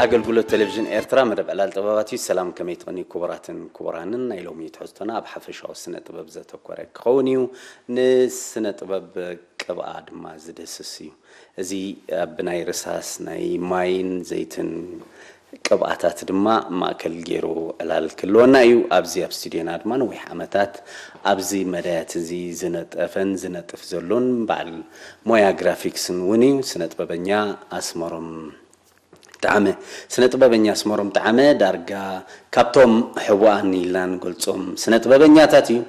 ኣገልግሎት ቴሌቪዥን ኤርትራ፣ መደብ ዕላል ጥበባት እዩ። ሰላም፣ ከመይ ትቕንዩ ክቡራትን ክቡራንን? ናይ ሎሚ ትሕዝቶና ኣብ ሓፈሻዊ ስነ ጥበብ ዘተኮረ ክኸውን እዩ። ንስነ ጥበብ ቅብኣ ድማ ዝድህስስ እዩ። እዚ ኣብ ናይ ርሳስ፣ ናይ ማይን ዘይትን ቅብኣታት ድማ ማእከል ገይሩ ዕላል ክህልወና እዩ። ኣብዚ ኣብ ስቱድዮና ድማ ነዊሕ ዓመታት ኣብዚ መዳያት እዚ ዝነጠፈን ዝነጥፍ ዘሎን በዓል ሞያ ግራፊክስን እውን እዩ፣ ስነ ጥበበኛ ኣስመሮም ጠዓመ። ስነ ጥበበኛ ኣስመሮም ጠዓመ ዳርጋ ካብቶም ሕቡኣን ኢልና ንገልጾም ስነ ጥበበኛታት እዩ።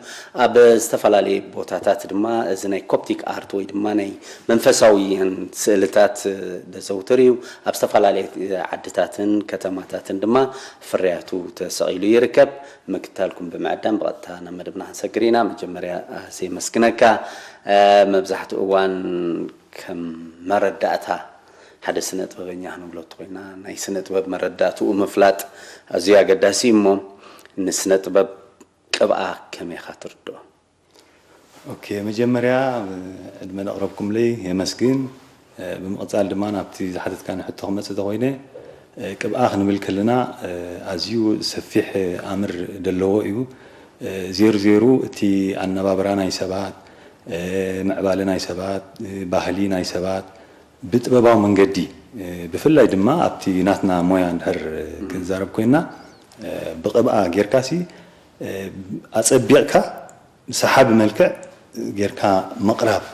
ኣብ ዝተፈላለየ ቦታታት ድማ እዚ ናይ ኮፕቲክ ኣርት ወይ ድማ ናይ መንፈሳውያን ስእልታት ዘዘውትር እዩ። ኣብ ዝተፈላለየ ዓድታትን ከተማታትን ድማ ፍርያቱ ተሰቒሉ ይርከብ። ምክታልኩም ብምዕዳም ብቐጥታ ናብ መደብና ክንሰግር ኢና። መጀመርያ ኣዝየ የመስግነካ። መብዛሕትኡ እዋን ከም መረዳእታ ሓደ ስነ ጥበበኛ ክንብሎ እንተኾይና፣ ናይ ስነ ጥበብ መረዳእትኡ ምፍላጥ ኣዝዩ ኣገዳሲ እዩ። እሞ ንስነ ጥበብ ቅብኣ ከመይ ኢኻ ትርድኦ? ኦኬ፣ መጀመርያ ዕድመ ነቕረብኩምለይ የመስግን። ብምቕጻል ድማ ናብቲ ዝሓተትካኒ ሕቶ ክመጽእ ተኾይነ፣ ቅብኣ ክንብል ከለና ኣዝዩ ሰፊሕ ኣምር ደለዎ እዩ። ዜሩ ዜሩ እቲ ኣነባብራ ናይ ሰባት፣ ምዕባለ ናይ ሰባት፣ ባህሊ ናይ ሰባት ብጥበባዊ መንገዲ፣ ብፍላይ ድማ ኣብቲ ናትና ሞያ እንድሕር ክንዛረብ ኮይና፣ ብቕብኣ ጌርካሲ ኣጸቢቕካ ሰሓቢ መልክዕ ጌርካ ምቕራብ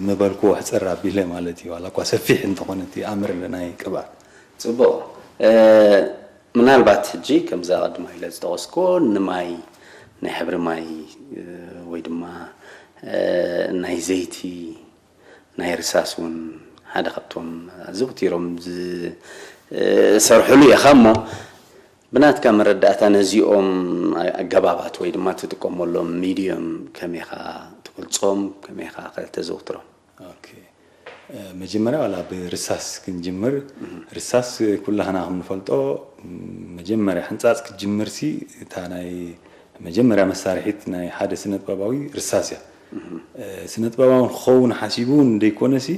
ምበልክዎ ሕጽር ኣቢለ ማለት እዩ። ዋላ እኳ ሰፊሕ እንተኾነ እቲ ኣምር ናይ ቅብኣ። ጽቡቕ። ምናልባት ሕጂ ከምዛ ቀድማ ኢለ ዝጠቐስኩ ንማይ፣ ናይ ሕብሪ ማይ ወይ ድማ ናይ ዘይቲ፣ ናይ ርሳስ እውን ሓደ ካብቶም ኣዘውቲሮም ዝሰርሕሉ ኢኻ። እሞ ብናትካ መረዳእታ ነዚኦም ኣገባባት ወይ ድማ ትጥቀመሎም ሚድዮም ከመይ ኢኻ ትገልጾም? ከመይ ኢኻ ከተዘውትሮም? ኦኬ፣ መጀመርያ ዋላ ብርሳስ ክንጅምር። ርሳስ ኩላህና ከም ንፈልጦ መጀመርያ ሕንጻጽ ክትጅምር ሲ እታ ናይ መጀመርያ መሳርሒት ናይ ሓደ ስነ ጥበባዊ ርሳስ እያ። ስነ ጥበባዊ ክኸውን ሓሲቡ እንደይኮነ ሲ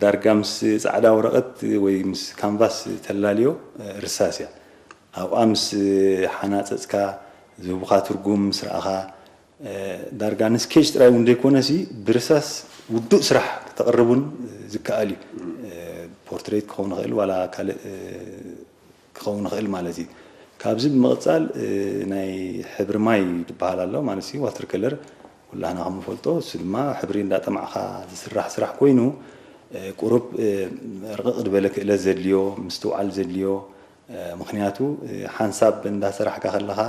ዳርጋ ምስ ጻዕዳ ወረቐት ወይ ምስ ካንቫስ ተላልዮ ርሳስ እያ። ኣብኣ ምስ ሓናጸጽካ ዝህቡኻ ትርጉም ምስ ረኣኻ ዳርጋ ንስኬች ጥራይ እውን ዘይኮነሲ ብርሳስ ውዱእ ስራሕ ክተቕርብ እውን ዝከኣል እዩ። ፖርትሬት ክኸውን ይኽእል ዋላ ካልእ ክኸውን ይኽእል ማለት እዩ። ካብዚ ብምቕፃል ናይ ሕብሪ ማይ ዝበሃል ኣሎ ማለት እዩ ዋተር ከለር ኩላህና ከም ንፈልጦ እሱ ድማ ሕብሪ እንዳጠማዕኻ ዝስራሕ ስራሕ ኮይኑ ቁሩብ ርቕቕ ዝበለ ክእለት ዘድልዮ ምስትውዓል ዘድልዮ ምኽንያቱ ሓንሳብ እንዳሰራሕካ ከለኻ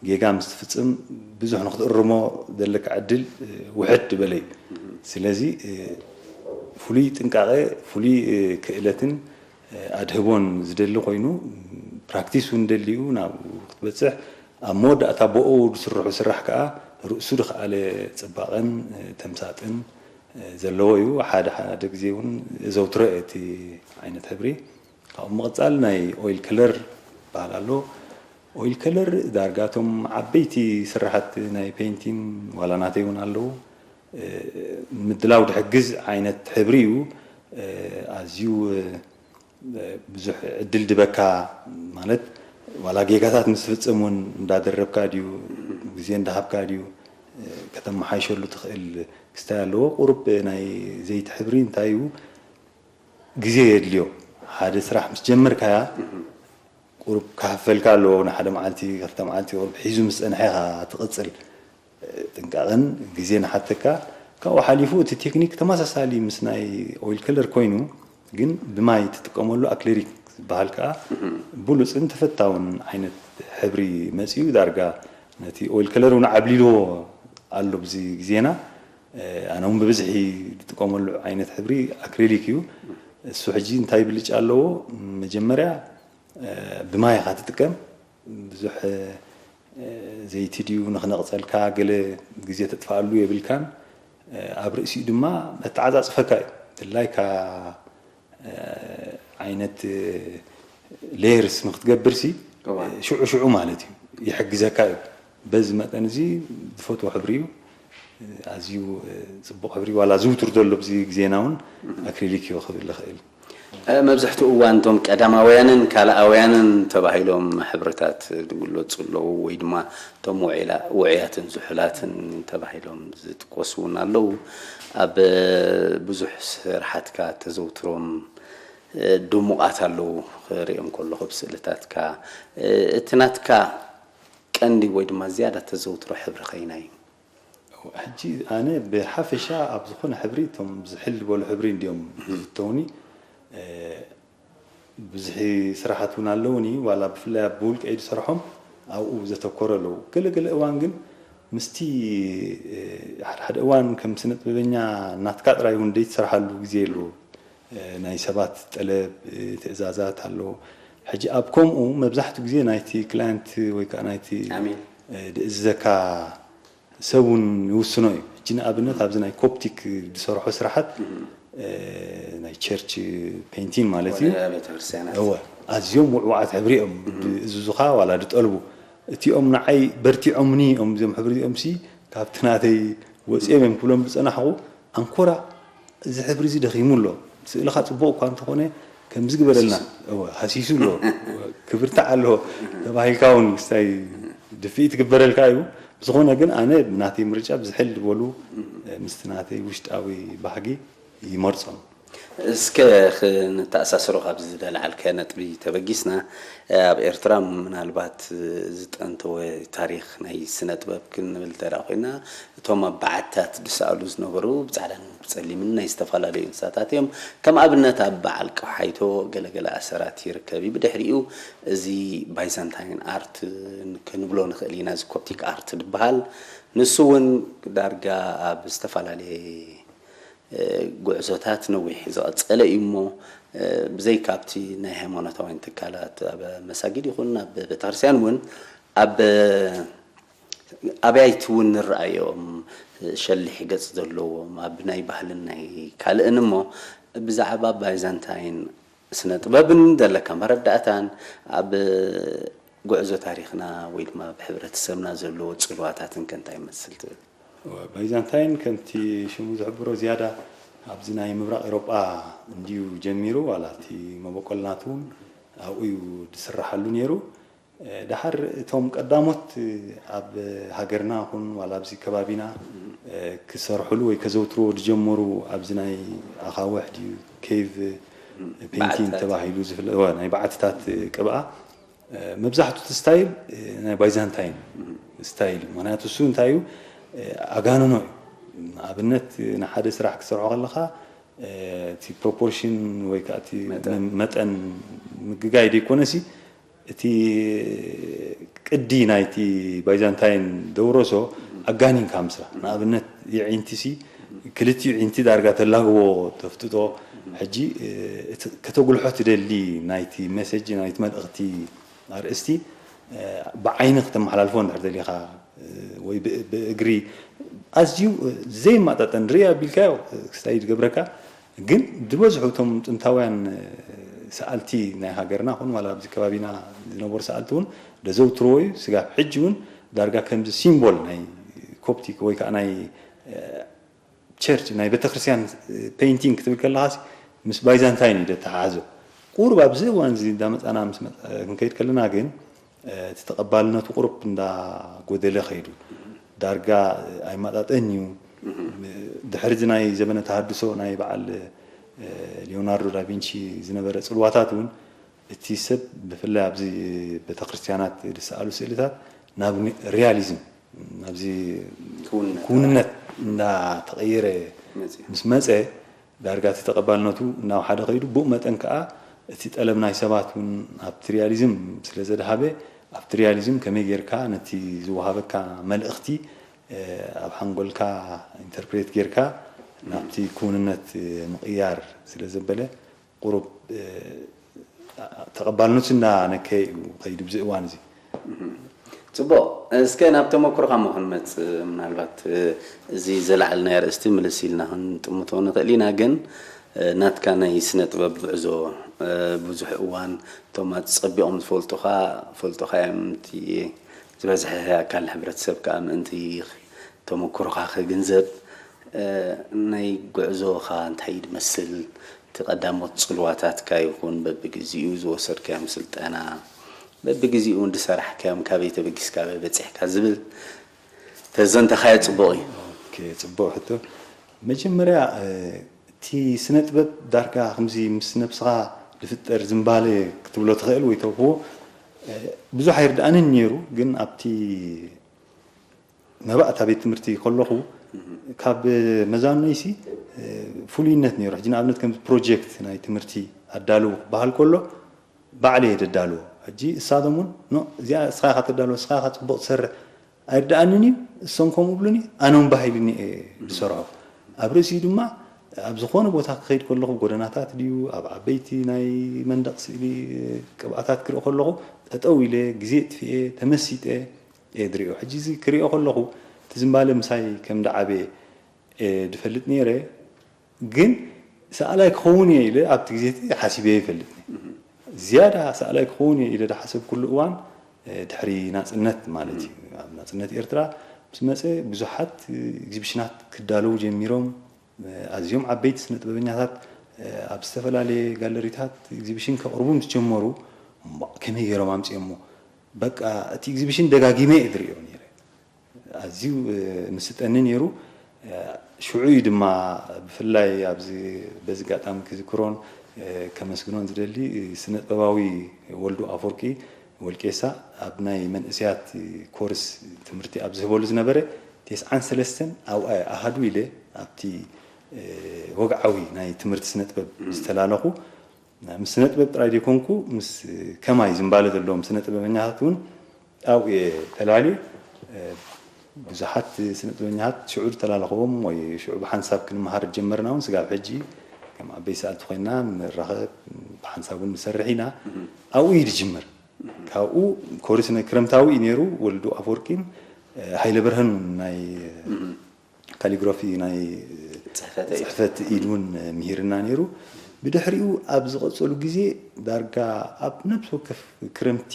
ጌጋ ምስ ትፍፅም ብዙሕ ንክትእርሞ ዘለካ ዕድል ውሕድ ዝበለ እዩ። ስለዚ ፍሉይ ጥንቃቐ ፍሉይ ክእለትን ኣድህቦን ዝደሊ ኮይኑ ፕራክቲስ እውን ደልዩ ናብኡ ክትበፅሕ ኣብ መወዳእታ ብኡ ዝስርሑ ስራሕ ከዓ ርእሱ ዝኸኣለ ፅባቐን ተምሳጥን ዘለዎ እዩ። ሓደ ሓደ ግዜ እውን ዘውትሮ እቲ ዓይነት ሕብሪ ካብኡ ምቕፃል ናይ ኦይል ከለር ይበሃል ኣሎ። ኦይል ከለር ዳርጋ እቶም ዓበይቲ ስራሓት ናይ ፔይንቲን ዋላ ናተይ እውን ኣለዉ ምድላው ድሕግዝ ዓይነት ሕብሪ እዩ። ኣዝዩ ብዙሕ ዕድል ድበካ ማለት ዋላ ጌጋታት ምስ ትፍፅም እውን እንዳደረብካ ድዩ ግዜ እንዳሃብካ ድዩ ከተመሓይሸሉ ትኽእል ክስታይ ኣለዎ። ቁሩብ ናይ ዘይቲ ሕብሪ እንታይ እዩ ግዜ የድልዮ። ሓደ ስራሕ ምስ ጀመርካያ ቁሩብ ክሃፈልካ ኣለዎ። ንሓደ መዓልቲ ክልተ መዓልቲ ቁሩብ ሒዙ ምስ ፀንሐ ኢኻ ትቕፅል። ጥንቃቐን ግዜን ሓተካ። ካብኡ ሓሊፉ እቲ ቴክኒክ ተመሳሳሊ ምስ ናይ ኦይል ከለር ኮይኑ ግን ብማይ ትጥቀመሉ ኣክሌሪክ ዝበሃል ከዓ ብሉፅን ተፈታውን ዓይነት ሕብሪ መፂኡ ዳርጋ ነቲ ኦይል ከለር እውን ዓብሊልዎ ኣሎ ብዚ ግዜና። ኣነ እውን ብብዝሒ ዝጥቀመሉ ዓይነት ሕብሪ ኣክሪሊክ እዩ። እሱ ሕጂ እንታይ ብልጫ ኣለዎ? መጀመርያ ብማይ ኢኻ ትጥቀም። ብዙሕ ዘይቲ ድዩ ንክነቕፀልካ ገለ ግዜ ተጥፍኣሉ የብልካን። ኣብ ርእሲኡ ድማ መተዓፃፅፈካ እዩ። ድላይካ ዓይነት ሌየርስ ንክትገብር ሲ ሽዑ ሽዑ ማለት እዩ ይሕግዘካ እዩ። በዚ መጠን እዚ ዝፈትዎ ሕብሪ እዩ። ኣዝዩ ፅቡቕ ሕብሪ ዋላ ዝውቱር ዘሎ ብዚ ግዜና እውን ኣክሪሊክ እዩ ክብል ይኽእል። መብዛሕትኡ እዋን እቶም ቀዳማውያንን ካልኣውያንን ተባሂሎም ሕብርታት ዝግለፁ ኣለዉ፣ ወይ ድማ እቶም ውዒላ- ውዑያትን ዝሑላትን ተባሂሎም ዝጥቀሱ እውን ኣለዉ። ኣብ ብዙሕ ስራሓትካ ተዘውትሮም ድሙቓት ኣለዉ፣ ክሪኦም ከለኹ ብስእልታትካ። እቲ ናትካ ቀንዲ ወይ ድማ ዝያዳ ተዘውትሮ ሕብሪ ከይናይ? ሕጂ ኣነ ብሓፈሻ ኣብ ዝኾነ ሕብሪ እቶም ዝሕል ዝበሉ ሕብሪ እንዲዮም ዝፍተውኒ። እ፣ ብዙሒ ስራሓት እውን ኣለውኒ፣ ዋላ ብፍላይ ኣብ ብውልቀይ ዝሰርሖም ኣብኡ ዘተኮረ ኣለዉ። ገለ ገለ እዋን ግን ምስቲ፣ እ፣ ሓደ ሓደ እዋን ከም ስነ ጥበበኛ ናትካ ጥራይ እውን ዘይትሰርሓሉ ግዜ ኣለዉ። እ፣ ናይ ሰባት ጠለብ፣ እ፣ ትእዛዛት ኣለዉ። ሕጂ ኣብ ከምኡ መብዛሕትኡ ግዜ ናይቲ ክላየንት ወይ ከዓ ናይቲ፣ ዓሚል። እ፣ ዝእዝዘካ ሰብ እውን ይውስኖ እዩ። ሕጂ ንኣብነት ኣብዚ ናይ ኮፕቲክ ዝሰርሖ ስራሓት፣ እ፣ ናይ ቸርች ፔይንቲን ማለት እዩ። ወደ ቤተክርስትያናት። እወ፣ ኣዝዮም ውዕዋዓት ሕብሪ እዮም ዝእዝዙኻ ዋላ ዝጠልቡ። እቲኦም ንዓይ በርቲዖምኒ እዮም እዚኦም ሕብሪ እዚኦም ሲ ካብቲ ናተይ ወፂኦም እዮም ክብሎም ዝፀናሕኹ። ኣንኮራ፣ እዚ ሕብሪ እዚ ደኺሙ ኣሎ፣ ስእልኻ ፅቡቕ እኳ እንተኾነ ከምዚ ግበረልና። ሃሲሱ። እወ፣ ሃሲሱ ኣሎ፣ ክብርታዕ ኣሎ ተባሂልካ እውን ክስታይ ድፍኢት ትግበረልካ እዩ። ብዝኾነ ግን ኣነ ብናተይ ምርጫ ብዝሕል ዝበሉ ምስቲ ናተይ ውሽጣዊ ባህጊ ይመርጾም። እስከ ክንተኣሳስሮ ካብዚ ዝደልዓልካዮ ነጥቢ ተበጊስና፣ ኣብ ኤርትራ ምናልባት ዝጠንተወ ታሪኽ ናይ ስነ ጥበብ ክንብል እንተ ደኣ ኮይና፣ እቶም ኣብ በዓትታት ዝሰኣሉ ዝነበሩ ብጻዕዳን ብጸሊምን ናይ ዝተፈላለዩ እንስሳታት እዮም። ከም ኣብነት ኣብ በዓል ቀውሓይቶ ገለገለ ኣሰራት ይርከብ እዩ። ብድሕሪኡ እዚ ባይዛንታይን ኣርት ክንብሎ ንኽእል ኢና፣ እዚ ኮፕቲክ ኣርት ዝበሃል። ንሱ እውን ዳርጋ ኣብ ዝተፈላለየ፣ እ፣ ጉዕዞታት ነዊሕ ዝቐጸለ እዩ እሞ፣ እ፣ ብዘይካ ኣብቲ ናይ ሃይማኖታውያን ትካላት ኣብ መሳጊድ ይኹን ኣብ ቤተክርስትያን እውን ኣብ ኣብያይቲ እውን ንረኣዮም፣ ሸሊሕ ገጽ ዘለዎም፣ ኣብ ናይ ባህልን ናይ ካልእን እሞ፣ ብዛዕባ ባይዛንታይን ስነ ጥበብን ዘለካ መረዳእታን፣ ኣብ ጉዕዞ ታሪኽና ወይ ድማ ኣብ ሕብረተሰብና ዘለዎ ጽልዋታትን ከ እንታይ ይመስል ትብል? እወ፣ ባይዛንታይን ከምቲ ሽሙ ዝሕብሮ ዝያዳ ኣብዚ ናይ ምብራቕ ኤውሮጳ እንድዩ ጀሚሩ፣ ዋላ እቲ መበቆል ናቱ እውን ኣብኡ እዩ ዝስርሓሉ ነይሩ። እ፣ ደሓር እቶም ቀዳሞት፣ እ፣ ኣብ ሃገርና ይኹን ዋላ ኣብዚ ከባቢና፣ እ፣ ክሰርሕሉ ወይ ከዘውትርዎ ዝጀመሩ ኣብዚ ናይ ኣኻውሕ ድዩ ኬቭ ፔይንቲንግ በዓትታት። ተባሂሉ ዝፍለጥ፣ እወ፣ ናይ በዓትታት ቅብኣ፣ እ፣ መብዛሕትኡ እቲ ስታይል፣ እ፣ ናይ ባይዛንታይን ስታይል እዩ። ምኽንያቱ እሱ እንታይ እዩ? እ፣ ኣጋንኖ እዩ። ንኣብነት ንሓደ ስራሕ ክትሰርሖ ከለኻ፣ እ፣ እቲ ፕሮፖርሽን ወይ ከዓ እቲ መጠን። መ-፣ መጠን ምግጋይ ዘይኮነሲ፣ እቲ ቅዲ ናይቲ ባይዛንታይን ደውረሶ ኣጋኒንካ ምስራሕ። ንኣብነት የዒንቲሲ ክልቲኡ ዒንቲ ዳርጋ ተላግቦ ተፍጥጦ። ሕጂ፣ እ፣ እቲ ከተጉልሖ ትደሊ ናይቲ ሜሴጅ፣ ናይቲ መልእኽቲ ኣርእስቲ፣ እ፣ ብዓይኒ ክተመሓላልፎ እንድሕር ደሊኻ፣ እ፣ ወይ ብ-፣ ብእግሪ ኣዝዩ፣ እ፣ ዘይማጣጠን ርእ ኣቢልካዮ፣ እ፣ ክስታይ ዝገብረካ። ግን ዝበዝሑ እቶም ጥንታውያን፣ እ፣ ሰኣልቲ ናይ ሃገርና ኹን ዋላ ኣብዚ ከባቢና ዝነበሩ ሰኣልቲ እውን ዘዘውትርዎ እዩ። ስጋብ ሕጂ እውን ዳርጋ ከምዚ ሲምቦል ናይ ኮፕቲክ ወይ ከዓ ናይ፣ እ፣ ቸርች፣ ናይ ቤተክርስትያን ፔይንቲንግ ክትብል ከለኻሲ ምስ ባይዛንታይን እዩ ዘተሓሕዞ። ቁሩብ ኣብዚ እዋን እዚ እንዳመጻና ምስ መጻ-፣ ክንከይድ ከለና ግን፣ እ፣ እቲ ተቐባልነቱ ቁሩብ እንዳጎደለ ከይዱ። ዳርጋ ኣይመጣጠን እዩ። ድሕሪ እዚ ናይ ዘበነ ተሃድሶ ናይ በዓል፣ እ፣ ሊዮናርዶ ዳቪንቺ ዝነበረ ጽልዋታት እውን እቲ ሰብ ብፍላይ ኣብዚ ቤተክርስትያናት ዝሰኣሉ ስእልታት ናብ ኒ-፣ ሪያሊዝም፣ ናብዚ ክውንነት። ክውንነት እንዳተቐየረ መጽዩ። ምስ መጸ፣ ዳርጋ እቲ ተቐባልነቱ እናወሓደ ከይዱ፣ ብኡ መጠን ከኣ እቲ ጠለብ ናይ ሰባት እውን ኣብቲ ሪያሊዝም ስለ ዘድሃበ፣ ኣብቲ ሪያሊዝም ከመይ ጌርካ ነቲ ዝወሃበካ መልእኽቲ፣ እ፣ ኣብ ሓንጎልካ ኢንተርፕሬት ጌርካ ናብቲ ክውንነት፣ እ፣ ምቕያር ስለ ዘበለ፣ ቁሩብ፣ እ፣ ተቐባልነቱ እናነከየ እዩ ከይዱ ብዚ እዋን እዚ። ጽቡቕ። እስከ ናብ ተመክሮኻ እሞ ክንመጽእ፣ ምናልባት፣ እ፣ እዚ ዘለዓልናዮ ኣርእስቲ ምልስ ኢልና ክንጥምቶ ንኽእል ኢና፣ ግን፣ እ፣ ናትካ ናይ ስነ ጥበብ ጉዕዞ፣ እ፣ ብዙሕ እዋን እቶም ኣጸቢቖም ዝፈልጡኻ፣ ፈልጡኻ እዮም፣ እቲ ዝበዝሐ ኣካል ሕብረተሰብ ከኣ ምእንቲ ተመክሮኻ ክግንዘብ፣ እ፣ ናይ ጉዕዞኻ እንታይ እዩ ዝመስል? እቲ ቀዳሞት ጽልዋታትካ ይኹን በብግዜኡ ዝወሰድካዮም ስልጠና፣ በብግዜኡ እውን ዝሰራሕካዮም ካበይ ተበጊስካ ኣበይ በጺሕካ ዝብል ተዘንተኻዮ ጽቡቕ እዩ። ኦኬ፣ ጽቡቕ ሕቶ። መጀመርያ እቲ ስነ ጥበብ ዳርጋ ከምዚ ምስ ነብስኻ ዝፍጠር ዝንባለ ክትብሎ ትኽእል ወይ ተውህቦ ብዙሕ ኣይርድኣንን ነይሩ። ግን ኣብቲ መባእታ ቤት ትምህርቲ ከለኹ ካብ መዛኖይሲ ፍሉይነት ነይሩ። ሕጂ ንኣብነት ከም ፕሮጀክት ናይ ትምህርቲ ኣዳልው ክበሃል ከሎ ባዕለ እየ ደዳልዎ። ሕጂ እሳቶም እውን ኖ እዚኣ እስኻ ኢኻ ተዳልዎ፣ እስኻ ኢኻ ፅቡቕ ትሰርሕ ኣይርድኣንን እዩ፣ እሶም ከምኡ ብሉኒ፣ ኣነ እውን ባህ ኢሉኒ እየ ዝሰርሖ። ኣብ ርእሲኡ ድማ ኣብ ዝኾነ ቦታ ክኸይድ ከለኹ ጎደናታት ድዩ ኣብ ዓበይቲ ናይ መንደቕ ስእሊ ቅብኣታት ክርኢ ከለኹ ጠጠው ኢለ ግዜ ጥፊኤ ተመሲጠ እየ ዝሪኦ። ሕጂ እዚ ክሪኦ ከለኹ እቲ ዝምባለ ምሳይ ከም ደዓበየ እየ ዝፈልጥ ነይረ። ግን ሰኣላይ ክኸውን እየ ኢለ ኣብቲ ግዜ እቲ ሓሲበ ይፈልጥ። ዝያዳ ሰኣላይ ክኸውን እየ ኢለ ዝሓሰብኩሉ እዋን ድሕሪ ናፅነት ማለት እዩ። ኣብ ናፅነት ኤርትራ ምስ መፀ ብዙሓት ኤግዚቢሽናት ክዳለዉ ጀሚሮም። ኣዝዮም ዓበይቲ ስነ ጥበበኛታት ኣብ ዝተፈላለየ ጋለሪታት ኤግዚቢሽን ከቕርቡ ምስ ጀመሩ እሞ ከመይ ገይሮም ኣምፅኦሞ? በቃ እቲ ኤግዚቢሽን ደጋጊመ እየ ዝሪኦ ነይረ። ኣዝዩ ምስጠኒ ነይሩ። ሽዑ እዩ ድማ ብፍላይ ኣብዚ በዚ ኣጋጣሚ ክዝክሮን ከመስግኖን ዝደሊ ስነ ጥበባዊ ወልዱ ኣፈወርቂ ወልቄሳ ኣብ ናይ መንእሰያት ኮርስ ትምህርቲ ኣብ ዝህበሉ ዝነበረ ተስዓን ሰለስተን ኣብኣ ኣሃዱ ኢለ ኣብቲ ወግዓዊ ናይ ትምህርቲ ስነ ጥበብ ዝተላለኹ ምስ ስነ ጥበብ ጥራይ ዘይኮንኩ ምስ ከማይ ዝምባለ ዘለዎም ስነ ጥበበኛታት እውን ኣብኡ እየ ተላልየ። ብዙሓት ስነ ጥበበኛታት ሽዑ ዝተላለኽዎም ወይ ሽዑ ብሓንሳብ ክንመሃር ዝጀመርና እውን ስጋብ ሕጂ ከም ዓበይቲ ሰኣልቲ ኮይንና ንራኸብ፣ ብሓንሳብ እውን ንሰርሕ ኢና። ኣብኡ እዩ ዝጅምር። ካብኡ ኮርስ ናይ ክረምታዊ እዩ ነይሩ። ወልዱ ኣፈወርቂን ሃይለ በርሀን ናይ ካሊግራፊ ናይ ጽሕፈተ ኢድ። ጽሕፈት ኢድ እውን ምሂርና ነይሩ። ብድሕሪኡ ኣብ ዝቐጸሉ ግዜ ዳርጋ ኣብ ነብሲ ወከፍ ክረምቲ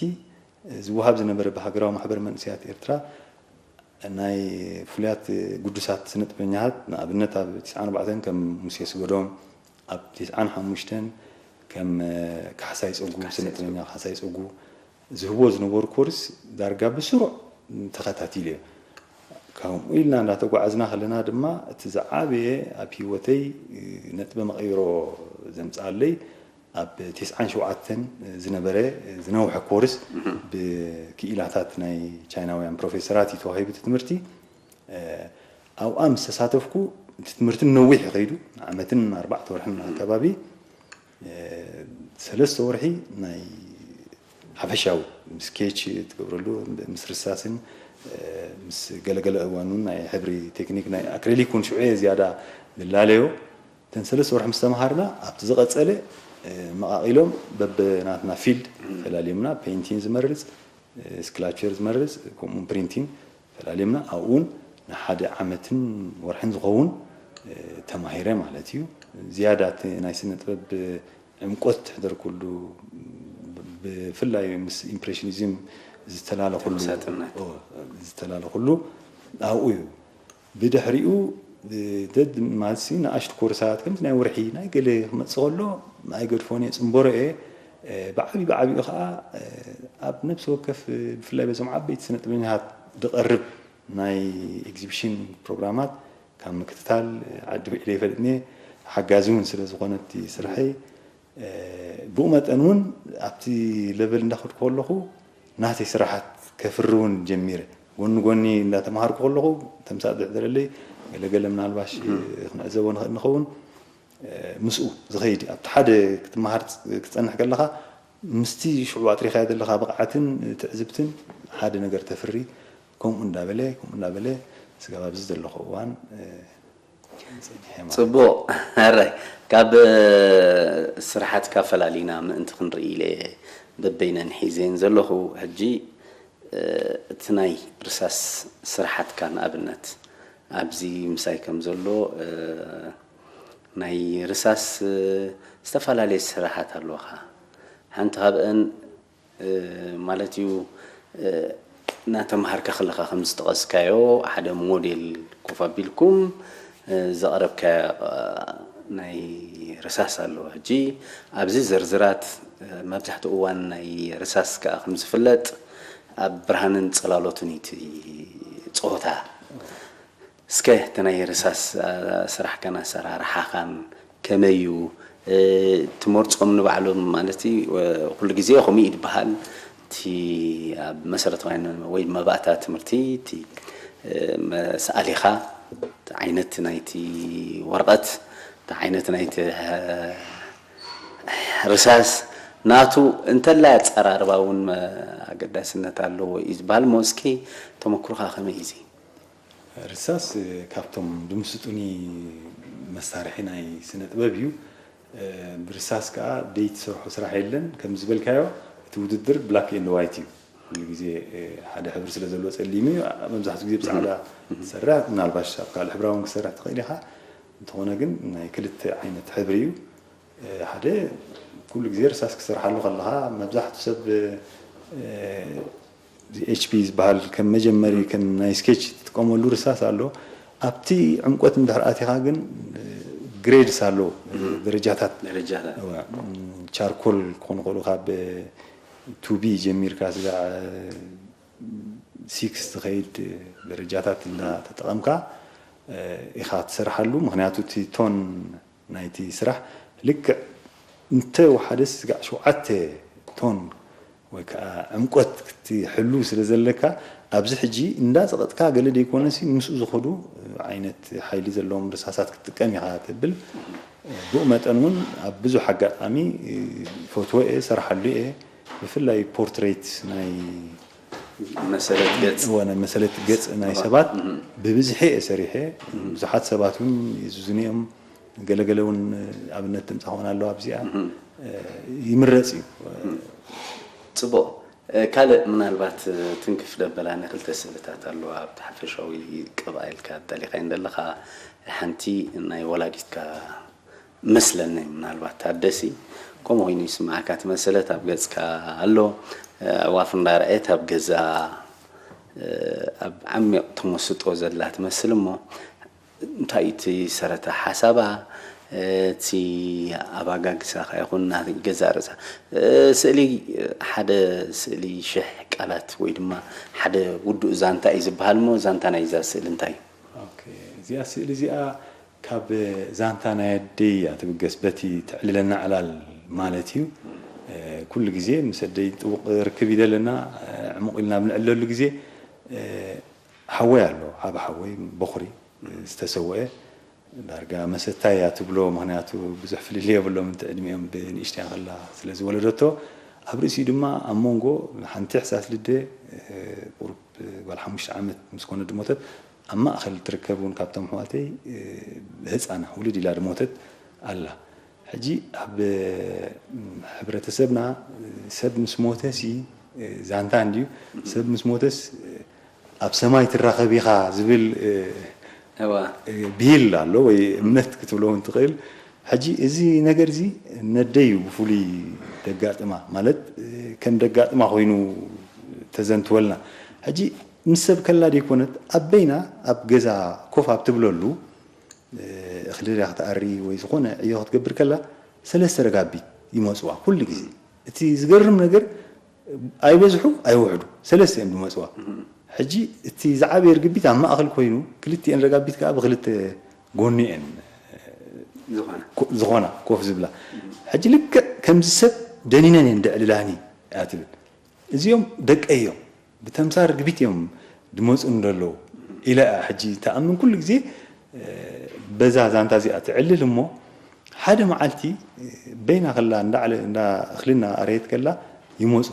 ዝወሃብ ዝነበረ ብሃገራዊ ማሕበር መንእሰያት ኤርትራ ናይ ፍሉያት ግዱሳት ስነ ጥበበኛታት ንኣብነት ኣብ ትስዓን ኣርባዕተን ከም ሙሴ ስገዶም ኣብ ትስዓን ሓሙሽተን ከም ካሕሳይ ጸጉ ስነ ጥበበኛ ካሕሳይ ጸጉ ዝህብዎ ዝነበሩ ኮርስ ዳርጋ ብስሩዕ ተኸታቲለ እየ። ከምኡ ኢልና እንዳተጓዓዝና ከለና ድማ እቲ ዝዓበየ ኣብ ህይወተይ ነጥበ መቐይሮ ዘምፅኣለይ ኣብ ተስዓን ሸውዓተን ዝነበረ ዝነውሐ ኮርስ ብክኢላታት ናይ ቻይናውያን ፕሮፌሰራት እዩ ተዋሂቡ እቲ ትምህርቲ። ኣብኣ ምስ ተሳተፍኩ እቲ ትምህርቲ ነዊሕ እዩ ከይዱ፣ ዓመትን ኣርባዕተ ወርሕን ኣከባቢ ሰለስተ ወርሒ ናይ ሓፈሻዊ ስኬች ትገብረሉ ምስ ርሳስን ምስ ገለገለ እዋን እውን ናይ ሕብሪ ቴክኒክ ናይ ኣክሪሊክ እውን ሽዑ እየ ዝያዳ ዝላለዮ። እተን ሰለስተ ወርሒ ምስ ተምሃርና ኣብቲ ዝቐፀለ መቓቒሎም በብናትና ፊልድ ፈላልዮምና ፔይንቲንግ ዝመርፅ፣ ስክላቸር ዝመርፅ ከምኡውን ፕሪንቲንግ ፈላልዮምና ኣብኡን ንሓደ ዓመትን ወርሕን ዝኸውን ተማሂረ ማለት እዩ። ዝያዳ እቲ ናይ ስነ ጥበብ ዕምቆት ተሕደርኩሉ ብፍላይ ምስ ኢምፕሬሽኒዝም ዝተላለኹሉ ተመሳጥነት። ኦ፣ ዝተላለኹሉ ኣብኡ እዩ። ብድሕሪኡ ደድ ማሲ ንኣሽቱ ኮርሳት ከምዚ ናይ ወርሒ ናይ ገለ ክመፅእ ከሎ ኣይገድፎን እየ ፅንበሮ እየ። ብዓብዩ ብዓብዩ ከዓ ኣብ ነብሲ ወከፍ ብፍላይ በዞም ዓበይቲ ስነ ጥበኛታት ዝቐርብ ናይ ኤግዚቢሽን ፕሮግራማት ካብ ምክትታል ዓዲ ውዒለ ይፈልጥኒ ሓጋዚ እውን ስለ ዝኾነ እቲ ስርሐይ ብኡ መጠን እውን ኣብቲ ለቨል እንዳኸድኩ ከለኹ ናተይ ስራሓት ከፍሪ እውን ጀሚረ። ጎኒ ጎኒ እንዳተምሃርኩ ከለኹ ተምሳጥ ዝሕደረለይ ገለገለ ምናልባሽ ክንዕዘቦ ንኽእል ንኸውን ምስኡ ዝኸይድ ኣብቲ ሓደ ክትመሃር ክትፀንሕ ከለኻ ምስቲ ሽዑ ኣጥሪኻዮ ዘለኻ ብቕዓትን ትዕዝብትን ሓደ ነገር ተፍሪ ከምኡ እንዳበለ ከምኡ እንዳበለ ስጋብ ኣብዚ ዘለኹ እዋን ጽቡቕ። ሕራይ ካብ ስርሓትካ ፈላሊና ምእንቲ ክንርኢ ኢለ በበይነን ሒዘን ዘለኹ። ሕጂ እቲ ናይ ርሳስ ስርሓትካ ንኣብነት ኣብዚ ምሳይ ከም ዘሎ ናይ ርሳስ ዝተፈላለየ ስራሓት ኣለኻ። ሓንቲ ካብአን ማለት እዩ እናተምሃርካ ከለኻ ከም ዝጠቐስካዮ ሓደ ሞዴል ኮፍ ኣቢልኩም ዘቕረብካዮ ናይ ርሳስ ኣለዎ። ሕጂ ኣብዚ ዝርዝራት፣ እ፣ መብዛሕትኡ እዋን ናይ ርሳስ ከኣ ከም ዝፍለጥ ኣብ ብርሃንን ጽላሎትን እዩ እቲ ጸወታ። እስከ እቲ ናይ ርሳስ፣ እ፣ ስራሕካን ኣሰራርሓኻን ከመይ እዩ? እ፣ ትመርጾም ንባዕሎም ማለት እዩ፣ እ፣ ኩሉ ግዜ ከምኡ እዩ ዝበሃል። እቲ ኣብ መሰረታውያን ወይ መባእታ ትምህርቲ እቲ፣ እ፣ መ-፣ ሰኣሊኻ እቲ ዓይነት ናይቲ ወረቐት፣ እቲ ዓይነት ናይቲ፣ እ፣ ርሳስ ናቱ እንተላይ ኣጸራርባ እውን፣ እ፣ ኣገዳስነት ኣለዎ እዩ ዝበሃል። እሞ እስኪ ተመክሮኻ ከመይ እዩ እዚ? ርሳስ፣ እ፣ ካብቶም ድምስጡኒ መሳርሒ ናይ ስነ ጥበብ እዩ። እ፣ ብርሳስ ከኣ ደይትሰርሖ ስራሕ የለን። ከም ዝበልካዮ፣ እቲ ውድድር ብላክ ኤንድ ዋይት እዩ። ኩሉ ግዜ፣ እ፣ ሓደ ሕብሪ ስለ ዘለዎ ጸሊም እዩ። መብዛሕትኡ ግዜ ብጻዕዳ ትሰርሕ፣ ምናልባሽ ኣብ ካልእ ሕብራዊ እውን ክትሰርሕ ትኽእል ኢኻ። እንተኾነ ግን ናይ ክልተ ዓይነት ሕብሪ እዩ። እ፣ ሓደ ኩሉ ግዜ ርሳስ ክትሰርሓሉ ከለኻ መብዛሕትኡ ሰብ፣ እ፣ እዚ ኤች ቢ ዝበሃል ከም መጀመሪ ከም ናይ ስኬች ትጥቀመሉ ርሳስ ኣሎ። ኣብቲ ዕምቆት እንድሕር ኣቲኻ ግን፣ እ፣ ግሬድስ ኣሎ፣ ደረጃታት። ደረጃታት። እዋ፣ ም፣ ቻርኮል ክኾኑ ይኽእሉ፣ ካብ ቱ ቢ ጀሚርካ ስጋዕ ሲክስ ትኸይድ ደረጃታት እንዳተጠቐምካ፣ እ፣ ኢኻ ትሰርሓሉ። ምኽንያቱ እቲ ቶን ናይቲ ስራሕ ልክዕ እንተ ወሓደስ ስጋዕ ሸውዓተ ቶን ወይ ከዓ ዕምቆት ክትሕሉ ስለ ዘለካ፣ ኣብዚ ሕጂ እንዳጸቐጥካ ገለ ደይኮነሲ ምስኡ ዝኸዱ ዓይነት ሓይሊ ዘለዎም ርሳሳት ክትጥቀም ኢኻ ተብል። ብኡ መጠን እውን ኣብ ብዙሕ ኣጋጣሚ ፈትዎ እየ፣ ሰርሓሉ እየ። ብፍላይ ፖርትሬት ናይ መሰለት ገጽ። እወ፣ ናይ መሰለት ገጽ ናይ ሰባት ብብዝሒ እየ ሰሪሐ። ብዙሓት ሰባት እውን ይእዝዙኒ እዮም። ገለገለ እውን ኣብነት ተምጻእ ክኾን ኣለዋ ኣብዚኣ። ይምረጽ እዩ። ጽቡቕ። ካልእ ምናልባት ትንክፍ ደበላ ንክልተ ስእልታት ኣለዋ ኣብቲ ሓፈሻዊ ቅብኣ ኢልካ ጠሊኻየን ዘለኻ። ሓንቲ ናይ ወላዲትካ መስለኒ፣ ምናልባት ታደሲ ከምኡ ኮይኑ ይስምዓካ። እቲ መሰለት ኣብ ገጽካ ኣሎ። ኣዕዋፍ እንዳረኣየት ኣብ ገዛ ኣብ ዓሚቕ ተመስጦ ዘላ ትመስል እሞ፣ እንታይ እቲ ሰረተ ሓሳባ፣ እቲ ኣባጋግሳኻ ይኹን ናይ ገዛእ ርእሳ ስእሊ፣ ሓደ ስእሊ ሽሕ ቃላት ወይ ድማ ሓደ ውዱእ ዛንታ እዩ ዝበሃል እሞ፣ ዛንታ ናይዛ ስእሊ እንታይ እዩ? ኦኬ፣ እዚኣ ስእሊ እዚኣ ካብ ዛንታ ናይ ኣደይ እያ ትብገስ፣ በቲ ተዕልለና ዕላል ማለት እዩ። ኩሉ ግዜ ምስ ኣደይ ጥቡቕ ርክብ ይደለና። ዕሙቕ ኢልና ኣብ ንዕለሉ ግዜ፣ ሓወይ ኣሎ፣ ዓቢ ሓወይ፣ በኹሪ፣ ዝተሰወአ። ዳርጋ መሰታይ እያ ትብሎ፣ ምኽንያቱ ብዙሕ ፍልልይ የብሎም፣ እንተ ዕድሚኦም ብንእሽተያ ከላ ስለ ዝወለደቶ። ኣብ ርእሲኡ ድማ ኣብ መንጎ ሓንቲ ሕሳስ ልደ፣ ቁሩብ ጓል ሓሙሽተ ዓመት ምስ ኮነት ድሞተት፣ ኣብ ማእከል ትርከብ እውን ካብቶም ኣሕዋተይ፣ ህጻና ውልድ ኢላ ድሞተት ኣላ። ሕጂ ኣብ ሕብረተሰብና ሰብ ምስ ሞተሲ ዛንታ እንድዩ፣ ሰብ ምስ ሞተስ ኣብ ሰማይ ትራኸብ ኢኻ ዝብል፣ እ፣ እዋ። እ፣ ብሂል ኣሎ ወይ እምነት ክትብሎ እውን ትኽእል። ሕጂ እዚ ነገር እዚ ነደይ እዩ ብፍሉይ ደጋጥማ፣ ማለት፣ እ፣ ከም ደጋጥማ ኮይኑ ተዘንትወልና። ሕጂ ምስ ሰብ ከላ ደይኮነት፣ ኣብ በይና ኣብ ገዛ ኮፍ ኣብ ትብለሉ፣ እ፣ እኽሊ ድያ ክትኣሪ ወይ ዝኾነ ዕዮ ክትገብር ከላ፣ ሰለስተ ረጋቢት ይመጽዋ ኩሉ ግዜ። እቲ ዝገርም ነገር፣ ኣይበዝሑ ኣይውሕዱ፣ ሰለስተ እዮም ዝመጽዋ። ሕጂ እቲ ዝዓበየ ርግቢት ኣብ ማእከል ኮይኑ፣ ክልቲኤን ረጋቢት ከኣ ብክልተ ጎኒ እየን ዝኾና። ኮ-፣ ዝኾና ኮፍ ዝብላ። ሕጂ ልክዕ ከምዚ ሰብ ደኒነን እየን ደዕልላኒ እያ ትብል። እዚኦም ደቀይ እዮም፣ ብተምሳር ርግቢት እዮም ዝመጹ እንደለዉ ኢለ እያ ሕጂ ትኣምን። ኩሉ ግዜ፣ እ፣ በዛ ዛንታ እዚኣ ትዕልል እሞ፣ ሓደ መዓልቲ፣ እ፣ በይና ከላ እንዳ ዕለ-፣ እንዳ እኽልና ኣረየት ከላ ይመጹ።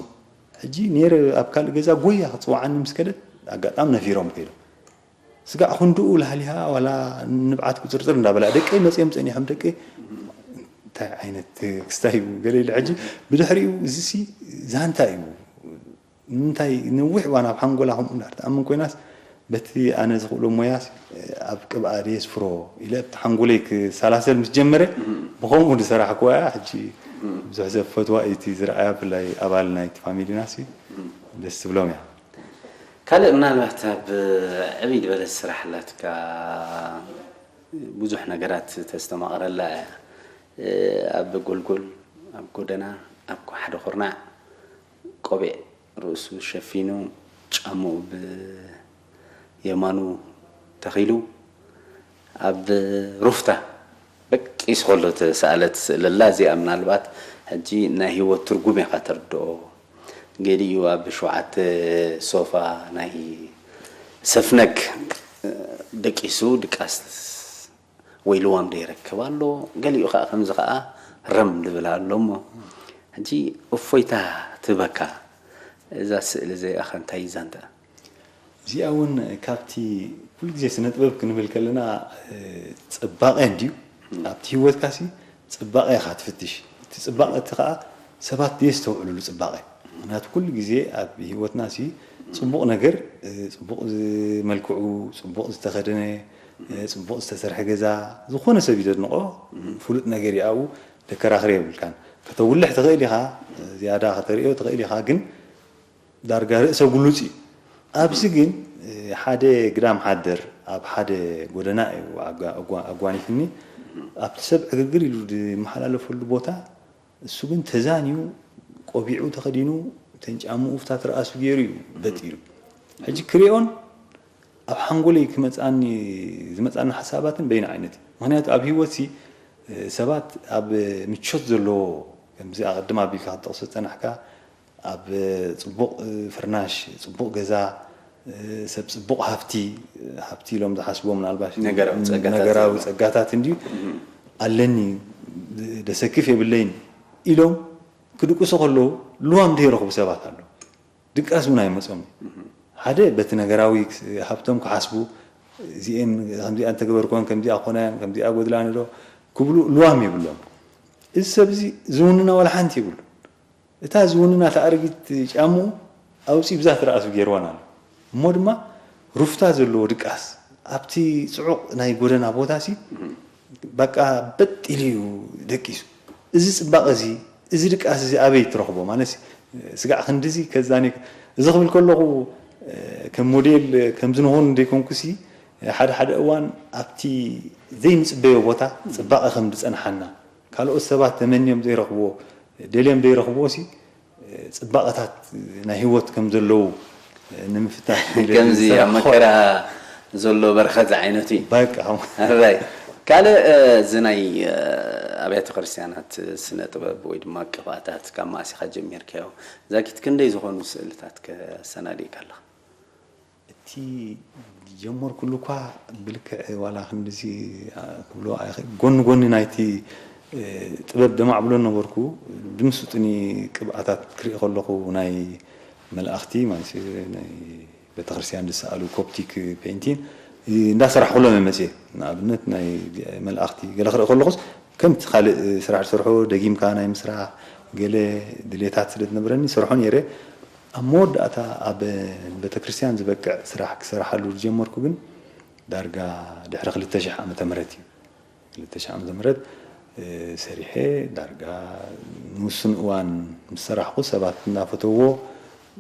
ሕጂ ነይረ ኣብ ካልእ ገዛ ጎያ ክትጽውዓኒ ምስ ከደት፣ ኣጋጣሚ ነፊሮም ከይዶም። ስጋዕ ክንድኡ ላህሊሃ ዋላ ንብዓት ቁጽርጽር እንዳበላ፣ "ደቀይ መጺኦም ጸኒሖም፣ ደቀይ." እንታይ ዓይነት ክስታይ እዩ? ገለ ኢለ ሕጂ ብድሕሪኡ፣ "እዚሲ ዛንታ እዩ። ንምንታይ ነዊሕ እዋን ኣብ ሓንጎላ ከምኡ እንዳር ትኣምን ኮይናስ፣ በቲ ኣነ ዝኽእሎ ሞያስ ኣብ ቅብኣ ድየ ስፍሮ?" ኢለ ኣብቲ ሓንጎለይ ክሰላሰል ምስ ጀመረ፣ ብኸምኡ ዝሰራሕክዋ እያ። ሕጂ ብዙሕ ሰብ ፈትዋ እዩ እቲ ዝረኣያ፣ ብፍላይ ኣባል ናይቲ ፋሚሊናሲ ደስ ትብሎም እያ። ካልእ ምናልባት ኣብ ዕብይ ዝበለት ስራሕ ኣላትካ፣ ብዙሕ ነገራት ተስተማቕረላ እያ። ኣብ ጎልጎል፣ ኣብ ጎደና፣ ኣብ ሓደ ኩርናዕ ቆቢዕ ርእሱ ሸፊኑ፣ ጫምኡ ብየማኑ ተኺሉ፣ ኣብ ሩፍታ ደቂሱ ከሎ ተሰኣለት ስእሊ ኣላ። እዚኣ ምናልባት ሕጂ ናይ ህይወት ትርጉም ኢኻ ተርድኦ። ገሊኡ ኣብ ሸውዓተ ሶፋ ናይ ሰፍነግ ደቂሱ ድቃስ ወይ ልዋም ዘይረክብ ኣሎ። ገሊኡ ኸዓ ከምዚ ኸዓ ረም ዝብል ኣሎ እሞ፣ ሕጂ እፎይታ ትህበካ እዛ ስእሊ እዚኣ። ኸ እንታይ እዩ ዛንታ? እዚኣ እውን ካብቲ ኩሉ ግዜ ስነ ጥበብ ክንብል ከለና፣ እ፣ ጽባቐ እንድዩ። ኣብቲ ህይወትካ ሲ ጽባቐ ኢኻ ትፍትሽ። እቲ ጽባቐ እቲ ኸዓ ሰባት ዘየስተውዕሉሉ ጽባቐ። ምኽንያቱ ኩሉ ግዜ ኣብ ህይወትና ሲ ጽቡቕ ነገር፣ እ፣ ጽቡቕ ዝ-፣ መልክዑ፣ ጽቡቕ ዝተኸደነ፣ እ፣ ጽቡቕ ዝተሰርሐ ገዛ፣ ዝኾነ ሰብ እዩ ዘድንቖ፣ ፍሉጥ ነገር እዩ ኣብኡ፣ ደከራኽር የብልካን። ከተጉልሕ ትኽእል ኢኻ፣ ዝያዳ ከተርእዮ ትኽእል ኢኻ፣ ግን ዳርጋ ርእሰ ጉሉጽ እዩ። ኣብዚ ግን፣ እ፣ ሓደ ግዳም ሓደር ኣብ ሓደ ጎደና እዩ ኣጓ-፣ ኣጓ-፣ ኣጓኒፍኒ። ኣብቲ ሰብ ዕግርግር ኢሉ ዝመሓላለፈሉ ቦታ፣ እሱ ግን ተዛንዩ፣ ቆቢዑ ተኸዲኑ፣ እተን ጫምኡ ፍታት ርኣሱ ገይሩ እዩ በጥ ኢሉ። ሕጂ ክሪኦን ኣብ ሓንጎለይ ክመጽኣኒ፣ ዝመጽኣኒ ሓሳባትን በይኑ ዓይነት እዩ። ምኽንያቱ ኣብ ህይወትሲ፣ እ፣ ሰባት ኣብ ምቾት ዘለዎ፣ ከምዚ ኣቐድም ኣቢልካ ክትጠቕሶ ዝጸናሕካ፣ ኣብ ጽቡቕ ፍርናሽ፣ ጽቡቕ ገዛ፣ ሰብ ጽቡቕ ሃፍቲ፣ ሃፍቲ ኢሎም ዝሓስብዎ ምናልባሽ ነገራዊ ጸጋታት ነገራዊ ዘሎ። ጸጋታት እንድዩ እም። ኣለኒ፣ ደሰክፍ የብለይን ኢሎም ክድቅሱ ከለዉ ልዋም ዘይረኽቡ ሰባት ኣለዉ። ድቃስ እውን ኣይመጾም። እም። ሓደ በቲ ነገራዊ ሃብቶም ክሓስቡ፣ እዚኤን ከምዚኣ እንተገበርክወን ከምዚኣ ኮናያን ከምዚኣ ጎድላኒ ዶ ክብሉ ልዋም የብሎም። እዚ ሰብ እዚ ዝውንና ዋላ ሓንቲ የብሉ። እታ ዝውንና እታ ኣረጊት ጫምኡ ኣውጺኡ ብዛ ትርኣሱ ገይርዋን ኣሎ። እሞ ድማ ሩፍታ ዘለዎ ድቃስ ኣብቲ ጽዑቕ ናይ ጎደና ቦታሲ በቃ በጥ ኢሉ እዩ ደቂሱ። እዚ ጽባቐ እዚ፣ እዚ ድቃስ እዚ ኣበይ ትረኽቦ? ማለት ስጋዕ ክንድዚ ከዛኒ-፣ እዚ ክብል ከለኹ፣ እ፣ ከም ሞዴል ከምዚ ንኾኑ እንደይኮንኩሲ፣ ሓደ ሓደ እዋን ኣብቲ ዘይንጽበዮ ቦታ ጽባቐ ከም ዝጸንሓና፣ ካልኦት ሰባት ተመንዮም ዘይረኽብዎ፣ ደልዮም ዘይረኽብዎ ሲ፣ ጽባቐታት ናይ ህይወት ከም ዘለዉ ንምፍታሽ ኢለ ከምዚ ኣብ ዝሰራሕኩ መከራ ዘሎ በረኸት ዝዓይነቱ እዩ። በቃ። ኣራይ። ካልእ፣ እ፣ እዚ ናይ፣ እ፣ ኣብያተ ክርስቲያናት ስነ ጥበብ ወይ ድማ ቅብኣታት ካብ ማእሲኻ ጀሚርካዮ፣ ዛጊት ክንደይ ዝኾኑ ስእልታት ከሰናዲእካ ኣለኻ? እቲ ዝጀመርኩሉ እኳ ብልክዕ ዋላ ክንድዚ፣ አ፣ ክብሎ ኣይኽእል። ጎኒ ጎኒ ናይቲ፣ እ፣ ጥበብ ደማዕብሎ ነበርኩ። ድምሱጥኒ ቅብኣታት ክርኢ ከለኹ ናይ መላእኽቲ ማለት እዩ፣ ናይ ቤተክርስትያን ዝሰኣሉ ኮፕቲክ ፔይንቲን እንዳሰራሕኩሎም እየ መፅየ። ንኣብነት ናይ መላእኽቲ ገለ ክርኢ ከለኹስ ከምቲ ካልእ ስራሕ ዝሰርሖ ደጊምካ ናይ ምስራሕ ገለ ድሌታት ስለ ዝነበረኒ ይሰርሖ ነይረ። ኣብ መወዳእታ ኣብ ቤተክርስትያን ዝበቅዕ ስራሕ ክሰርሓሉ ዝጀመርኩ ግን ዳርጋ ድሕሪ ክልተ ሽሕ ዓመተ ምህረት እዩ። ክልተ ሽሕ ዓመተ ምህረት፣ እ፣ ሰሪሐ ዳርጋ ንውሱን እዋን ምስ ሰራሕኩ ሰባት እናፈተውዎ፣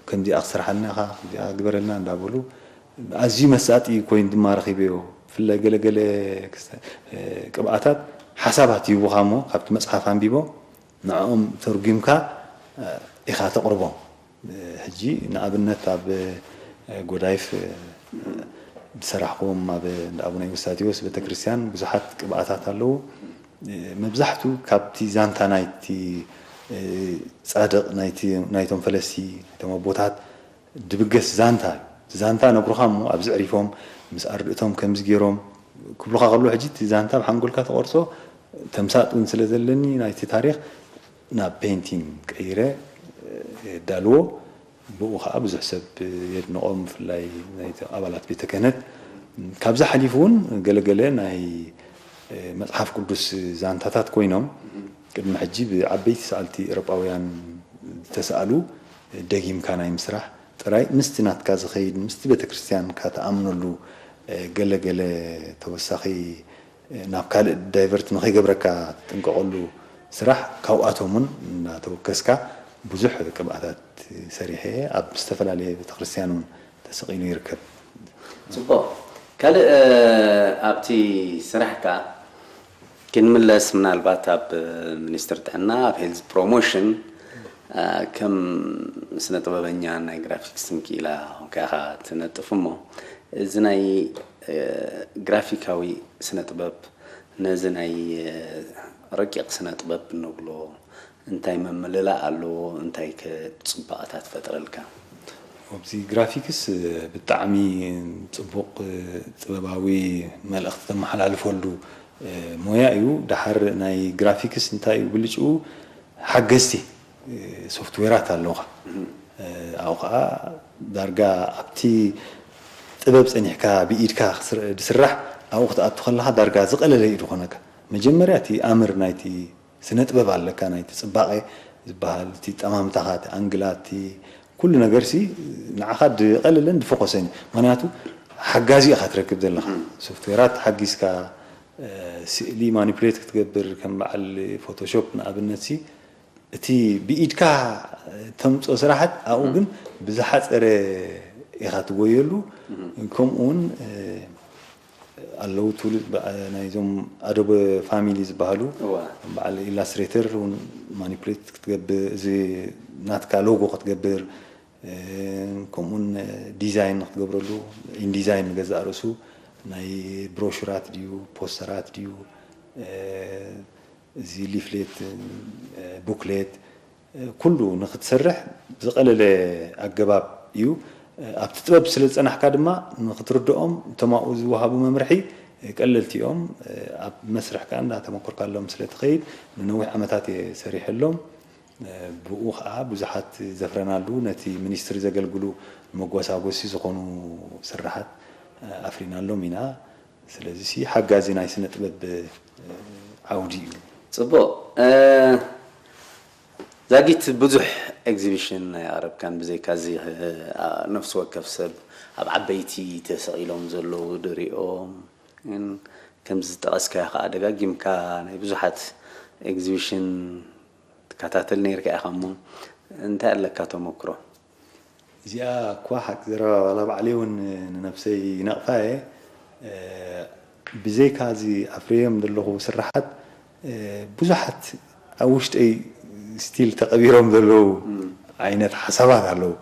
"ከምዚኣ ክሰርሓልና ኢኻ፣ ከምዚኣ ግበረልና" እንዳበሉ ኣዝዩ መሳጢ ኮይኑ ድማ ረኺበዮ። ብፍላይ ገለገለ ክስተ-፣ እ፣ ቅብኣታት ሓሳባት ይህቡኻ እሞ ካብቲ መጽሓፍ ኣንቢቦም ንዕኦም ተርጒምካ፣ እ፣ ኢኻ ተቕርቦም። ሕጂ ንኣብነት ኣብ፣ እ፣ ጎዳይፍ፣ እ፣ ዝሰራሕክዎም ኣብ እንዳ ኣቡነ ኤውስታቴዎስ ቤተክርስትያን ብዙሓት ቅብኣታት ኣለዉ። እ፣ መብዛሕቱ ካብቲ ዛንታ ናይቲ፣ እ፣ ጻድቕ፣ ናይቲ፣ ናይቶም ፈለስቲ፣ ናይቶም ኣቦታት ድብገስ ዛንታ እዩ። እቲ ዛንታ ነግሩኻ እሞ ኣብዚ ዕሪፎም ምስ ኣርድእቶም ከምዚ ገይሮም ክብሉኻ ከለዉ፣ ሕጂ እቲ ዛንታ ኣብ ሓንጎልካ ተቐርጾ ተምሳጥ እውን ስለ ዘለኒ ናይቲ ታሪኽ ናብ ፔይንቲንግ ቀይረ፣ እ፣ የዳልዎ። ብኡ ኸዓ ብዙሕ ሰብ የድንቖም፣ ብፍላይ ናይቲ ኣባላት ቤተ ክህነት። ካብዚ ሓሊፉ እውን ገለገለ ናይ፣ እ፣ መጽሓፍ ቅዱስ ዛንታታት ኮይኖም፣ ቅድሚ ሕጂ ብዓበይቲ ሰኣልቲ ኤውሮጳውያን ዝተሳእሉ ደጊምካ ናይ ምስራሕ ጥራይ፣ ምስቲ ናትካ ዝኸይድ፣ ምስቲ ቤተ ክርስቲያንካ ትኣምነሉ፣ እ፣ ገለገለ ተወሳኺ ናብ ካልእ ዳይቨርት ንኸይገብረካ ትጥንቀቐሉ ስራሕ፣ ካብኣቶም እውን እናተወከስካ ብዙሕ ቅብኣታት ሰሪሐ እየ። ኣብ ዝተፈላለየ ቤተክርስትያን እውን ተሰቒሉ ይርከብ። ጽቡቕ። ካልእ ኣብቲ ስራሕካ ክንምለስ፣ ምናልባት ኣብ ሚኒስትሪ ጥዕና ኣብ ሄልዝ ፕሮሞሽን ከም ስነ ጥበበኛ ናይ ግራፊክስን ክኢላ ኮንካ ኢኻ ትነጥፍ። እሞ እዚ ናይ ግራፊካዊ ስነ ጥበብ ነዚ ናይ ረቂቕ ስነ ጥበብ እንብሎ እንታይ መምልላእ ኣለዎ? እንታይ ከ ጽባቐታት ፈጥረልካ? ኣብዚ ግራፊክስ ብጣዕሚ ጽቡቕ ጥበባዊ መልእኽቲ ተመሓላልፈሉ ሞያ እዩ። ደሓር ናይ ግራፊክስ እንታይ እዩ ብልጭኡ? ሓገዝቲ ሶፍትዌራት ኣለውኻ። ኣብኡ ኸዓ ዳርጋ ኣብቲ ጥበብ ጸኒሕካ ብኢድካ ዝስራሕ ኣብኡ ክትኣቱ ከለኻ ዳርጋ ዝቐለለ እዩ ዝኾነካ። መጀመርያ እቲ ኣምር ናይቲ ስነ ጥበብ ኣለካ፣ ናይቲ ጽባቐ ዝበሃል፣ እቲ ጠማምታኻ፣ እቲ ኣንግላት፣ እቲ ኩሉ ነገርሲ ንዓኻ ድቐልልን ድፎኮሰን እዩ። ምኽንያቱ ሓጋዚ ኢኻ ትረክብ ዘለኻ። ሶፍትዌራት ሓጊዝካ፣ ስእሊ ማኒፕሌት ክትገብር፣ ከም በዓል ፎቶሾፕ ንኣብነትሲ፣ እቲ ብኢድካ ተምጽኦ ስራሓት ኣብኡ ግን ብዝሓጸረ ኢኻ ትጎየሉ። ከምኡ እውን ኣለዉ ትብሉ፣ ናይዞም ኣዶበ ፋሚሊ ዝበሃሉ በዓል ኢላስትሬተር እውን ማኒፕሌት ክትገብር፣ እዚ ናትካ ሎጎ ክትገብር፣ ከምኡውን ዲዛይን ክትገብረሉ፣ ኢንዲዛይን ንገዛእ ርእሱ ናይ ብሮሹራት ድዩ፣ ፖስተራት ድዩ፣ እዚ ሊፍሌት፣ ቡክሌት፣ ኩሉ ንክትሰርሕ ዝቐለለ ኣገባብ እዩ። ኣብቲ ጥበብ ስለ ዝጸናሕካ ድማ ንክትርድኦም እቶም ኣብኡ ዝወሃቡ መምርሒ ቀለልቲ እዮም። ኣብ መስርሕ ከኣ እንዳተመኮርካሎም ስለ ትኸይድ፣ ንነዊሕ ዓመታት እየ ሰሪሐሎም። ብኡ ከኣ ብዙሓት ዘፍረናሉ፣ ነቲ ሚኒስትሪ ዘገልግሉ መጓሳጎሲ ዝኾኑ ስራሓት ኣፍሪናሎም ኢና። ስለዚ ሲ ሓጋዚ ናይ ስነ ጥበብ ዓውዲ እዩ። ጽቡቕ። ዛጊት ብዙሕ ኤግዚቢሽን ኣየቕረብካን፣ ብዘይካ እዚ ነፍሲ ወከፍ ሰብ ኣብ ዓበይቲ ተሰቒሎም ዘለዉ ድሪኦም፣ ግን ከምዚ ዝጠቐስካዮ ከኣ ደጋጊምካ ናይ ብዙሓት ኤግዚቢሽን ትከታተል ነይርካ ኢኻ። እሞ እንታይ ኣለካ ተመክሮ? እዚኣ እኳ ሓቂ ዘረባ ዋላ ባዕለይ እውን ንነብሰይ ይነቕፋ እየ። ብዘይካ እዚ ኣፍርዮም ዘለኹ ስራሓት ብዙሓት ኣብ ውሽጠይ ስቲል ተቐቢሮም ዘለዉ ዓይነት ሓሳባት ኣለዉ።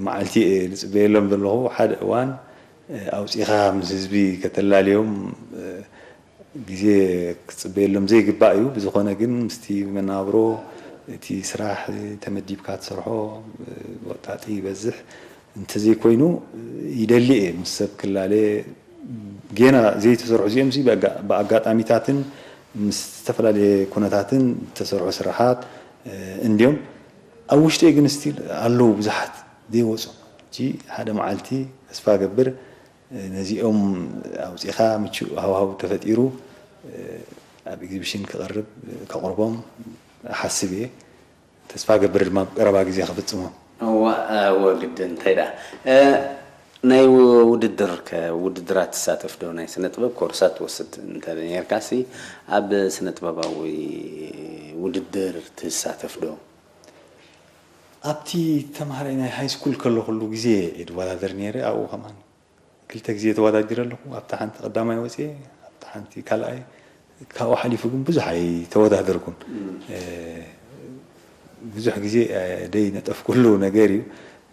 መዓልቲ እየ ዝፅበየሎም ዘለኹ። ሓደ እዋን ኣውፂኻ ምስ ህዝቢ ከተላልዮም ግዜ ክትፅበየሎም ዘይግባእ እዩ። ብዝኾነ ግን ምስቲ መናብሮ እቲ ስራሕ ተመዲብካ ትሰርሖ ወጣጢ ይበዝሕ። እንተዘይኮይኑ ይደሊ እየ ምስ ሰብ ክላለ። ጌና ዘይተሰርሑ እዚኦም ሲ ብኣጋጣሚታትን ምስ ዝተፈላለየ ኩነታትን ዝተሰርሑ ስራሓት እንዲዮም። ኣብ ውሽጢ ግን ስቲል ኣለዉ ብዙሓት ዘይወፁ። እቲ ሓደ መዓልቲ ተስፋ ገብር ነዚኦም ኣውፂኻ ምቹእ ሃዋህው ተፈጢሩ ኣብ ኤግዚቢሽን ክቐርብ ከቕርቦም እሓስብ እየ። ተስፋ ገብር ድማ ኣብ ቀረባ ግዜ ክፍፅሞ። እዋ፣ እወ፣ ግድን። እንታይ ደኣ፣ እ፣ ናይ ው-፣ ውድድር ከ፣ ውድድራት ትሳተፍ ዶ? ናይ ስነ ጥበብ ኮርሳት ትወስድ እንተ ነርካሲ፣ ኣብ ስነ ጥበባዊ ውድድር ትሳተፍ ዶ? ኣብቲ ተምሃራይ ናይ ሃይ ስኩል ከለኹሉ ግዜ እየ ዝወዳደር ነይረ። ኣብኡ ከማን ክልተ ግዜ ተወዳዲረ ኣለኹ። ኣብታ ሓንቲ ቀዳማይ ወፅየ፣ ኣብታ ሓንቲ ካልኣይ። ካብኡ ሓሊፉ ግን ብዙሕ ኣይተወዳደርኩን። እ፣ ብዙሕ ግዜ፣ እ፣ ደይ ነጠፍኩሉ ነገር እዩ።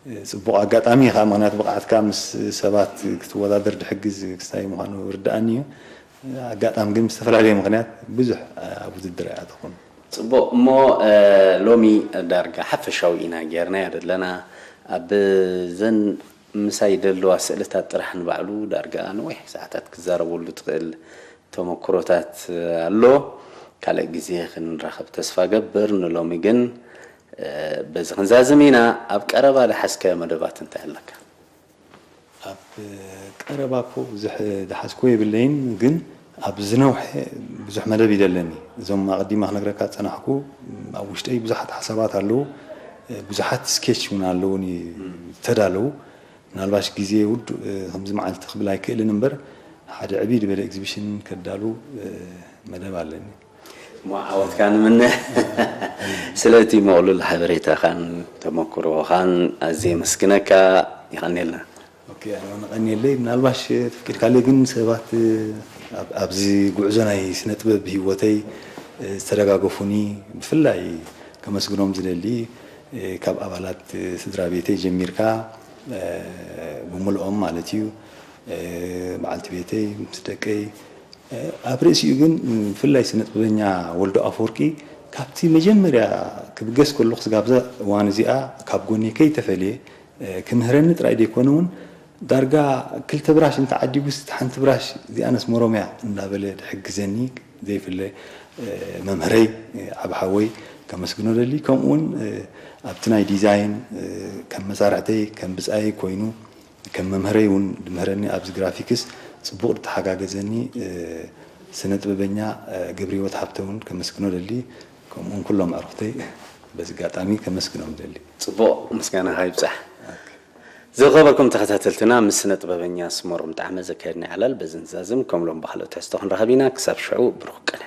እ፣ ፅቡቕ ኣጋጣሚ እዩ ከዓ፣ ምኽንያቱ ብቕዓትካ ምስ ሰባት ክትወዳደር ድሕግዝ ክስታይ ምዃኑ ርድኣኒ እዩ። ኣጋጣሚ ግን ብዝተፈላለየ ምኽንያት ብዙሕ ኣብ ውድድር ኣይኣተኹን። ፅቡቕ እሞ፣ እ፣ ሎሚ ዳርጋ ሓፈሻዊ ኢና ጌርናዮ ዘለና። ኣብ ዘን ምሳይ ደለዋ ስእልታት ጥራሕ ንባዕሉ ዳርጋ ነዊሕ ሰዓታት ክዛረበሉ ትኽእል ተመክሮታት ኣሎ። ካልእ ግዜ ክንራኸብ ተስፋ ገብር። ንሎሚ ግን፣ እ፣ በዚ ክንዛዝም ኢና። ኣብ ቀረባ ዝሓዝካዮ መደባት እንታይ ኣለካ? ኣብ ቀረባ እኮ ብዙሕ ዝሓዝኮ የብለይን፣ ግን ኣብ ዝነውሐ ብዙሕ መደብ ይደለኒ። እዞም ኣቐዲማ ክነግረካ ዝጸናሕኩ ኣብ ውሽጠይ ብዙሓት ሓሳባት ኣለዉ፣ ብዙሓት ስኬች እውን ኣለዉኒ ዝተዳለዉ። ምናልባሽ ግዜ ውዱእ ከምዚ መዓልቲ ክብል ኣይክእልን እምበር፣ ሓደ ዕብይ ዝበለ ኤግዚቢሽን ከዳሉ መደብ ኣለኒ። እሞ ዓወትካ ንምነ። ስለቲ ምቕሉል ሓበሬታኻን ተመክሮኻን ኣዝየ የመስግነካ። የቐንየልና። ነቐንየለይ። ምናልባሽ ተፍቂድካለይ ግን ሰባት ኣብ- ኣብዚ ጉዕዞ ናይ ስነ ጥበብ ህይወተይ ዝተደጋገፉኒ ብፍላይ ከመስግኖም ዝደሊ ካብ ኣባላት ስድራ ቤተይ ጀሚርካ ብምልኦም ማለት እዩ፣ በዓልቲ ቤተይ ምስ ደቀይ፣ ኣብ ርእሲኡ ግን ብፍላይ ስነ ጥበበኛ ወልዶ ኣፈወርቂ ካብቲ መጀመርያ ክብገስ ከለኹ ስጋብ እዛ እዋን እዚኣ ካብ ጎኒ ከይተፈልየ ክምህረኒ ጥራይ ዘይኮነ እውን ዳርጋ ክልተ ብራሽ እንተዓዲጉስ ሓንቲ ብራሽ እዚኣነስ መሮምያ እንዳበለ ድሕግዘኒ ዘይፍለ መምህረይ ዓብ ሓወይ ከመስግኖ ደሊ። ከምኡ እውን ኣብቲ ናይ ዲዛይን ከም መሳርዕተይ ከም ብፃይ ኮይኑ ከም መምህረይ እውን ድምህረኒ ኣብዚ ግራፊክስ ፅቡቕ ድተሓጋገዘኒ ስነ ጥበበኛ ግብሪ ህይወት ሃብተ እውን ከመስግኖ ደሊ። ከምኡውን ኩሎም ኣዕሩኽተይ በዚ ኣጋጣሚ ከመስግኖም ደሊ። ፅቡቕ ምስጋናኻ ይብፃሕ። ዝኸበርኩም ተኸታተልትና ምስ ስነ ጥበበኛ ስመሮም ጣዕመ ዘካየድና ዕላል በዚ ንዛዝም። ከም ሎም ብካልኦ ትሕዝቶ ክንረኸብ ኢና። ክሳብ ሽዑ ብሩኽ ቅነ።